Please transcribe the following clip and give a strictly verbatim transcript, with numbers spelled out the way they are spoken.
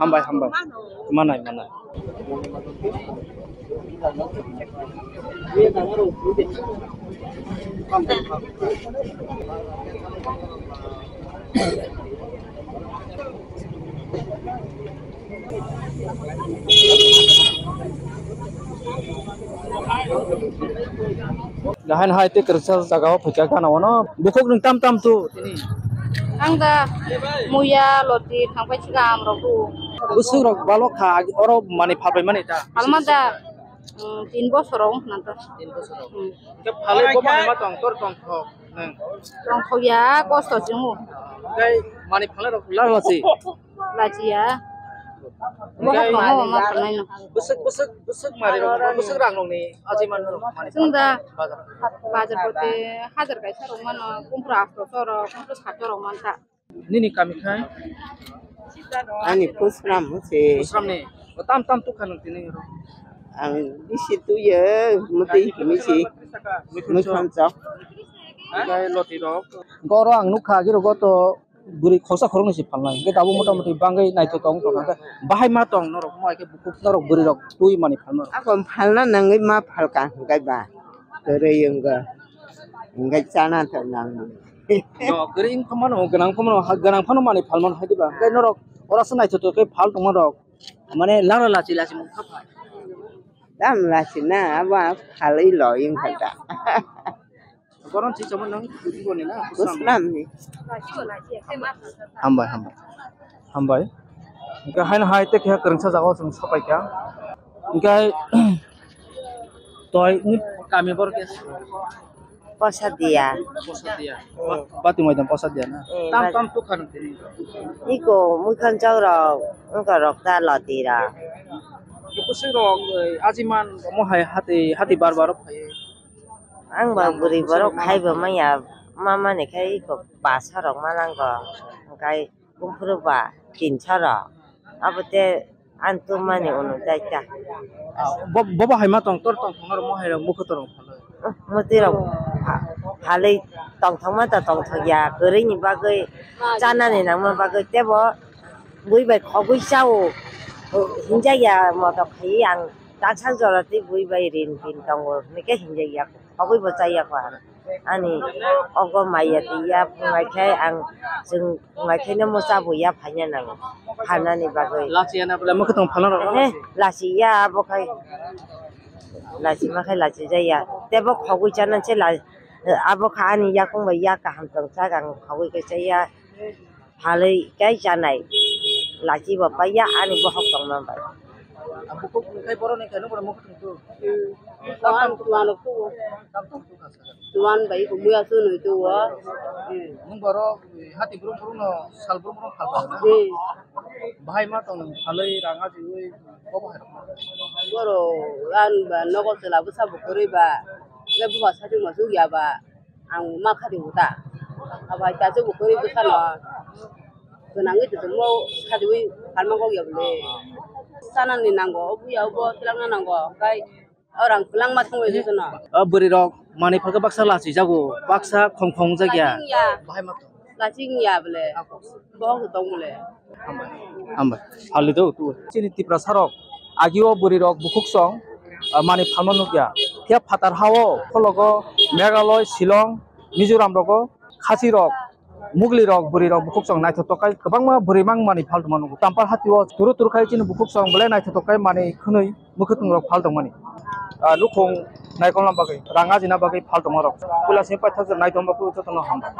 Hambai, hambai. Manai, manai. Dahan hai te kersa jaga o phaikha gana wano. Bukhuk nwng tam tam tu. Ang da muya loti thangpai siga amrok tu. Busuk rok balok kha oro mani phalpai mani ta. Palma da, mm, tin bosor rok nang ta. Tin bosor rok. Mm. Ke phalai bo mani ma tong tor tong thok nwng. Tong thok ya kosto chungo. Kai mani phalai rok lalo si. Lachiya. Omo, omo, omo, omo, omo. Bwswk, bwswk, bwswk mari rok, bwswk rang rok ni aji man rok mani. Chwng da bazar. Bazar bote hajar kaisa rok mano, kumpra asto so rok, kumpra sato rok man ta. Nini kami khai? Ani Kusram se. Kusram ni. O tam tam tu khanung tini ro. Ang bisi tu ye, muti misi. Mukhon chok. Gai loti rok. Goro ang nukha, giro goto. Bwrwi khoroksa khoroknwi se phalnai, hwnkhe tabuk mota moti bangwi naithotok wng tongkha, hwnkhe bahai ma tong norok, mo hai khe bukhuk norok bwrwi rok twi mani phalma rok. Ako phalna nangwi ma phalka hwnkhe ba kwrwi wngkha, hwnkhe chana tong nang. No, kwrwi wngkha mano, gwnang wngkha mano, ha, gwnang phano mani phalmano hai diba, hwnkhe norok oro se naithotok khe phal tongma rok, mane laro lachi lachi mungkha phai. Dam lachi na, abo phalwi lo wngkha da. Boron si chama nang, boni na. Kuslam ni. Hambai, hambai. Hambai. Hwnkhe haino hai tei keha kwrwngsa jaga o chwng sapai kha. Hwnkhe toi ni kami bor khe. Posa dia. Posa dia. Ba-, bati moidam posa dia na. Eh, tam, bati. Tam tu khan tini. Iko mukhan chau rok, ungka rok ta loti ra. Kusui rok, eh, ajiman mo hai hati, hati bar bar phai. Ang ba bwrwi borok khai bo manya, ma mani khai iko pasa rok ma nango, hwnkhe kumphuru ba tinsa rok, abo te ang tumani uno jaita. Bo, bo, bo hai ma tong tor tong thong aro mo hai rok mukhu torong phalwi. Mwtwi rok pha-, phalwi tong thok ma ta tong thok ya, kwrwi ni bagwi chanani nangma bagwi tebo bui bai khogwi chao, hinjak ya moto khai ang. Taksa jora tei bui bai rin tin tongo, hwnwi khe hinjak ya, khogwi bo cha ya kho ang. Ani ogo maya twi ya, phungai khe ang, chwng phungai khe no mwcha bo ya phaina nango, phalnani bagwi. Lachi ya na bole mwkhwtwng phalna rw? He, lachi ya, abo khai, lachi ma khai lachi ja ya. Tebo khogwi chana se la, abo kha ani yakung bai ya kaham tong chak ang khogwi khe cha ya. Phalwi kai chanai. Lachi bo paiya ani bohok tongma bai. Ang bukhuk khai borok ni khe nokbar mokhe tong tu. Hmm. Tam tam tu ano tu. Tam tam tu kha saka. Tuan bai ko muya tu noi tu wa. Hmm. Nung borok hati brum brum no sal brum brum phal phal na. Hmm. Bahai ma tong nung phalwi rang ajiwi bobo hai rok. Boro an ba nogo chwla bwsa bo kwrwi ba. Le buba sajwk ma chuk ya ba. Ang ma khadi uta. Abo hai kaisa bo kwrwi bwsano. Gwnangwi tongmo khadiwi phalma kok ya bole. Chanani nango, obo ya obo twlangna nango. Hwnkhe o rang kwlangma thangwi jotono. O bwrwi rok manwi phalkhe baksa lachijago, baksa khom khom wngjak ya. Laching ya. Bahai ma tong. Laching ya bole. Bohok se tong bole. Hambai. Hambai. Phalwi do tu. Chini Tiprasa rok agio bwrwi rok bukhuk song, ah, manwi phalma nukya. Phiya phatar hao khologo Meghalaya, Shillong, Mizoram rogo khasi rok, mugli rok, bwrwi rok bukhuk song naithotok kai kwbangma bwrwi mang manwi phal tongma nugo. Tampar hatio turu turu khai chini bukhuk song belai naithotok kai manwi khwnwi mwkhwtwng rok phal tongmani. Ah, nukhung naikolna bagwi, rang ajina bagwi phal tongma rok. Puila simi paithak nai tongma khe jotono hambai.